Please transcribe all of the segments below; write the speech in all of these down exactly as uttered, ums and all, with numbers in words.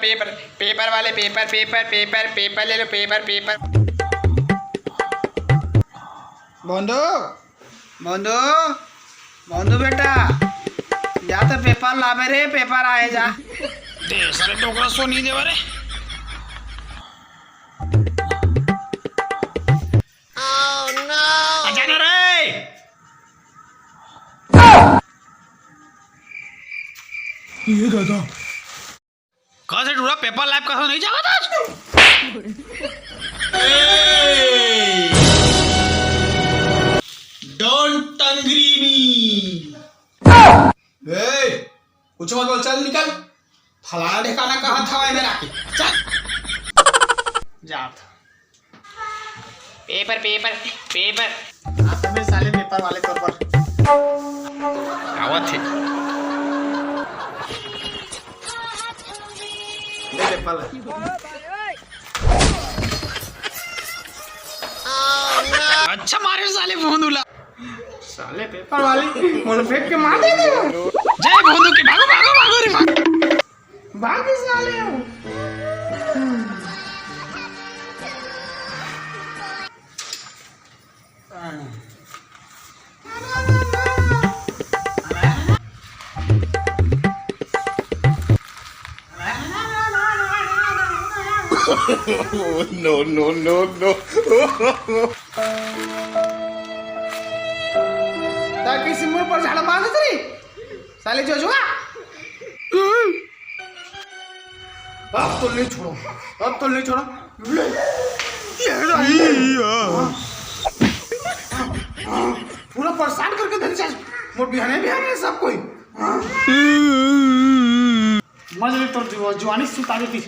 Paper, paper वाले, paper, paper, paper, paper ले लो, paper, paper. Bondu, Bondu, Bondu बेटा, जा तो पेपर लाबे रे, पेपर आए जा। दे साले डोकरा, सो नहीं देवा रे। आ जा ना रे। ये दादा। कहाँ से टूरा पेपर लाइप, कहाँ से नहीं जावा था आज? Don't angry me। ए, कुछ मत बोल, चल निकल। फलाना ढेकाना कहाँ था भाई मेरा के? चल। जा। Paper, paper, paper. आप हमें साले पेपर वाले पेपर। आवत है। दे पेपर। अच्छा मारे साले भोंदूला। साले पेपर वाले मोला फेंक के मार दे दे। जय भोंदू की, भागो, भागो, भागो रे, भागो। भाग साले। No, no, no, no। ताकि सिमुर पर झाड़ा बांध रही। साले जो जुआ। अब तो नहीं छोड़ो, अब तो नहीं छोड़ो। ले, ये रही। पूरा परेशान करके धन से मोर बिहाने बिहाने सब कोई। मजा ले तोर जुआ, जुआनी सुता देती।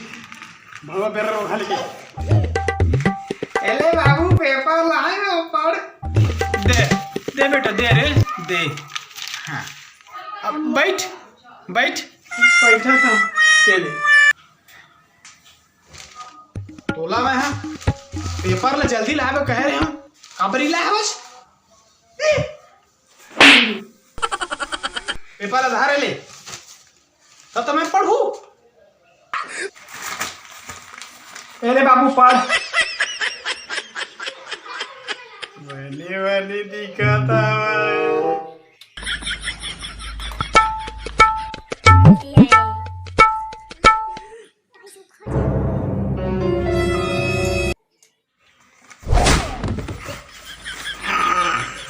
भगवा बेर रोखा लेके। एले बाबू, पेपर लाए हो, पढ़। दे, दे बेटा, दे रे, दे। हाँ। अब बैठ, बैठ। बैठा था। ये ले। तोला मैं, हाँ, पेपर ला जल्दी लाए बर कहे रहे हँव। काबर नइ लाए हवस? पेपर ला धर ले। तब तो मैं पढ़हूँ। ए ले बाबू, पढ़। बने, बने दिखत हवय।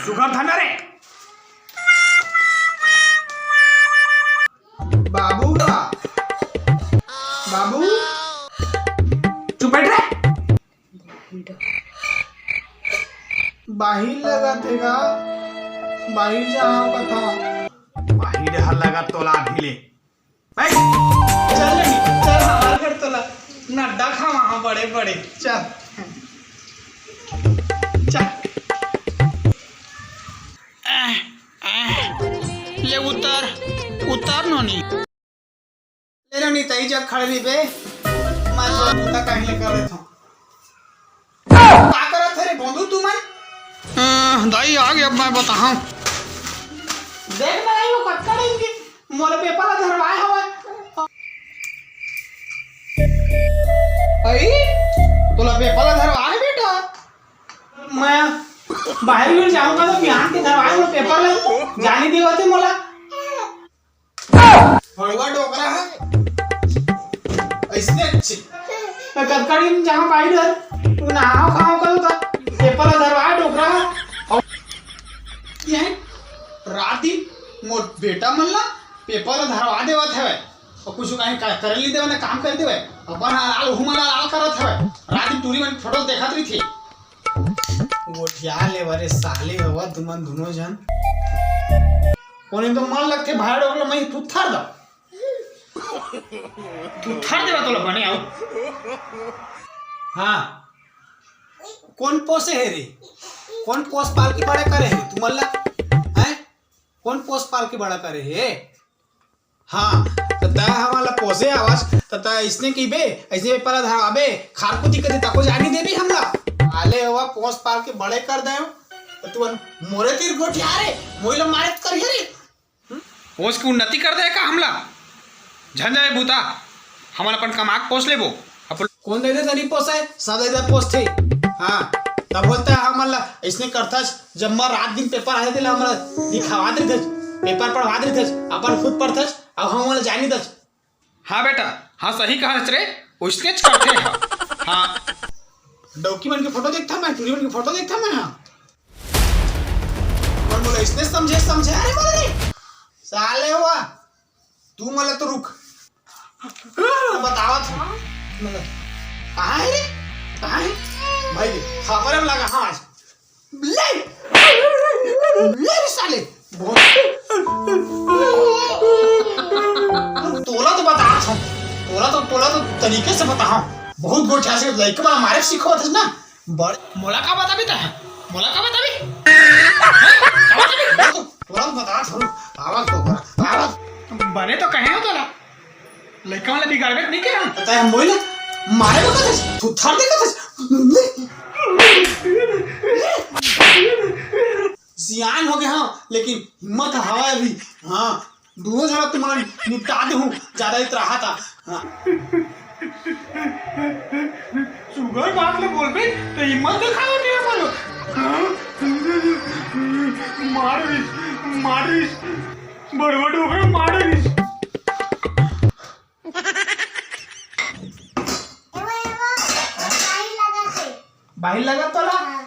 सुघर धन रे। बाबू का? बाबू? चुप बैठ रे। बाहिर लगा थे का? बाहिर जाओ कथा। बाहिर हर लगा तोला अभी ले। भाई, चल रे, चल हमार घर तोला नड्डा खावा हाँ बड़े बड़े, चल। चल। ले उतर, उतर नोनी। ले नोनी, तई जग खड़े रहिबे, मैं तो बूता काहे ले कर लेथों। का करत हे रे भोंदू तुमन? अ, दाई आ गया, अब मैं बताहूँ। देख ना दाई, वो कतका दिन के मोला पेपर ला धरवाए हवय। अई, तोला पेपर ला धरवाए बेटा? मैं बाहर भी जाऊंगा तो बिहान के धरवाए मोला पेपर ला, जाने देवत हे मोला। भड़वा डोकरा है। ऐसने अच्छे। मैं कतका दिन जहाँ पाई डर, तू नहाओ खाओ करो तो पेपर धरवा डोकरा है। और ये है, रात दिन मोर बेटा मन ला पेपर धरवा देवत हवे। और कुछ कहीं का-, करे नहीं देवे, ना काम करे देवे। अपन हाल हुमन हाल करत हवे। रात दिन टूरी मन फोटो देखत रही थी। गोठिया ले बरे साले हवा तुमन दोनों जन। कोने तो मन लगथे भाड़ ओकला मैं तू थर दा। तू थर देवा तोला बने आओ। हाँ। कोन पोसे हे रे? कोन पोस पाल के बड़ा करे हे? तू मन ला, हैं? कोन पोस पाल के बड़ा करे हे? हाँ, त तैं हमन ला पोसे हवस, त तैं अइसने कहिबे, अइसने पेपर ला धरवाबे, खारकुती कथे तको जानी देबे हमला। आले हवा पोस पाल के बड़े कर देव, त तू मोरे तीर गोठिया रे, मोही ला मारत करिया रे। पोस के उन्नति कर दे का हमला? झन जाए बूता। हमन अपन कमा के पोस लेबो। अपन कौन दे दे तनी पोसे, सब दे दे पोसथे। हाँ, तब बोलता है हमन ला इसने करथस, जम्मा रात दिन पेपर आए तेला हमन ला दिखावा देथस, पेपर पढ़वा देथस, अपन खुद पढ़थस, अब हमन ला जानी दस। हाँ बेटा, हाँ सही कहा रे, उसने करथे। हाँ, हाँ। डौकी मन के फोटो देखता मैं, टूरी मन के फोटो देखता मैं। हाँ, और बोला इसने समझे, समझे, अरे बोले रे, साले हुआ, तू मला तो रुक। बतावत हूँ। मतलब, कहाँ है रे? कहाँ है? भाई, खबर में लगा, हाँ, आज। ले! ले रे साले! बहुत तोला तो बतावत हूँ। तोला तो, तोला तो तरीके से बतावत हूँ। बहुत गोठिया से लइका मन मारे सीखो थे ना। बड़ मोला का बताबी तैं? मोला का बताबी? हैं? का बताबी? तोला तो, तोला तो बतावत हूँ। आवाज तो कर, आवाज। बने तो कहे हो तोला। लइका मन ला बिगाड़बे त नहीं के हम। पता है, हम बोले, मारे को कथस, तू थर दे कथस। सियान हो गए हाँ, लेकिन हिम्मत हवा है अभी। हाँ, दोनों झड़ा तुम्हारा निपटा दे हूँ, ज्यादा इतराहा था। हाँ। सुगर बात ले बोलबे, तो हिम्मत दिखाओ नहीं बोलो। हाँ? मारिस, मारिस, बड़बड़ हो गए, मारिस। बाहिर लगत तोला? हाँ।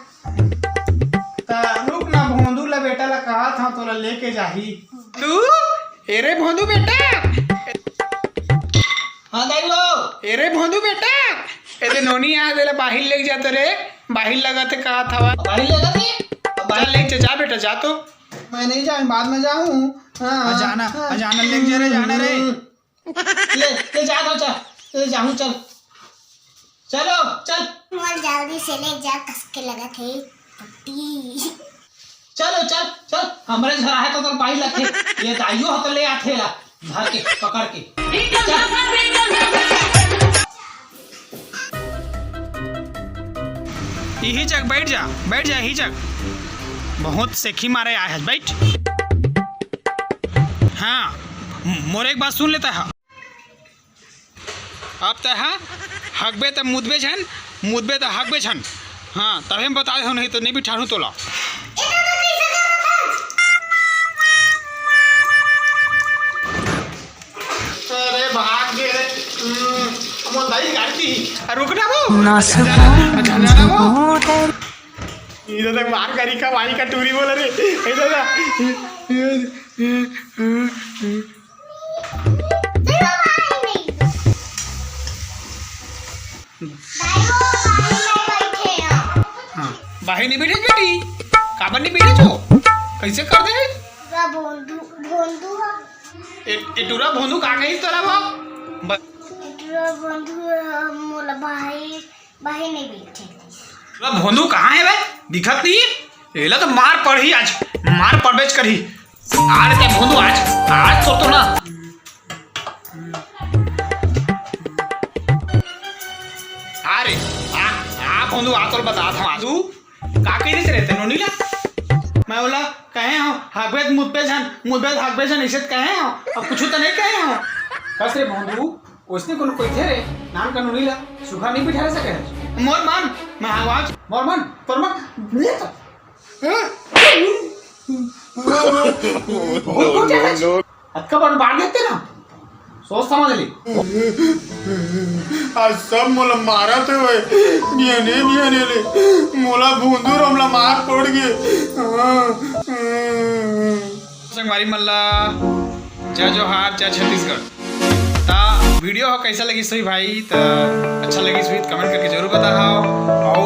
त रुक ना, भोंदू ला बेटा ला कहा था, तोला लेके जाही। तू? एरे भोंदू बेटा। हाँ दाई वो। एरे भोंदू बेटा। एदे नोनी आ देला बाहिर लेके जाते रे। बाहिर लगत हे कहा था। बाहिर लगत हे? चल लेके जा, जा बेटा, जा तो। मैं नहीं जाऊँ, बाद में जाऊँ। हाँ, हाँ, जाना, हाँ। जाना, लेके जा रे, जाना रे। ले, ले, जा, जा, जा। ले जाहूँ, चल। चलो, चल। मोर जल्दी से ले जा, कस के लगत हे पट्टी। चलो, चल, चल। हमरे घर आहे तो तोर बाई लगथे। ये दाइयो ह तो ले आथे ला, धर के, पकड़ के। चल। इही जग बैठ जा, बैठ जा, इही जग। बहुत सेखी मारे आए हस, बैठ। हाँ, मोर एक बात सुन लेता है। अब तैं हा हगबे त मुदबे झन, मुदबे त हगबे झन। हाँ, तभे हम बता देहूँ, नहीं तो नहीं बिठाहूँ तोला। अरे भाग गे रे। हम्म, मोर दाई गाड़ी दी। अरे रुक ना वो। अच्छा, अच्छा, अच्छा, अच्छा, अच्छा, वो। इधर तक मार करी का, भाई का टूरी बोला रे। इधर जा। हाँ, बाहिर नहीं बैठे बेटी, काबर नहीं बैठे छो? कैसे कर दे? पूरा भोंदू, भोंदू ह। ए, ए टूरा भोंदू कहाँ गई तोला वो? ब- ए टूरा भोंदू ह, मोला बाहिर, बाहिर नहीं बैठे। टूरा भोंदू कहाँ है बे? दिखत नहीं है? एला तो मार पड़ही आज, मार पड़बेच करही। आ रे ते भोंदू आज, आज तो, तो ना। आ रे, आ, आ भोंदू, आ तोर बतात हूँ, आ तू का कहिस रे ते नोनी ला? मैं ओला कहे हूँ, हगबे त मुदबे झन, मुदबे त हगबे झन, इसे त कहे हूँ, अब कुछ तो नहीं कहे हूँ। बस रे भोंदू, ओइसने कोनो कहिथे रे, नान का नोनी ला सुघर नहीं बिठा सके है। मोर मन, मैं हगवाच, मोर मन, तोर मन, नहीं तो। बहुत गोठिया है। अतका बड़ बाढ़ देते ना, सोच समझ ले। आज सब मोला मारत हवय, बिहाने बिहाने ले मोला भोंदू राम ला मार पड़ गे। संगवारी मन ला जय जोहार, जय छत्तीसगढ़। ता video ह कैसा लगिस होही भाई? ता अच्छा लगिस होही त comment करके जरूर बताहव। अउ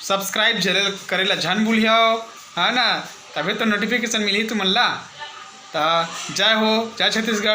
subscribe जरूर करे ला झन भूलिहव, है ना? तभे तो notification मिलही तुमन ला। ता जय हो, जय छत्तीसगढ़।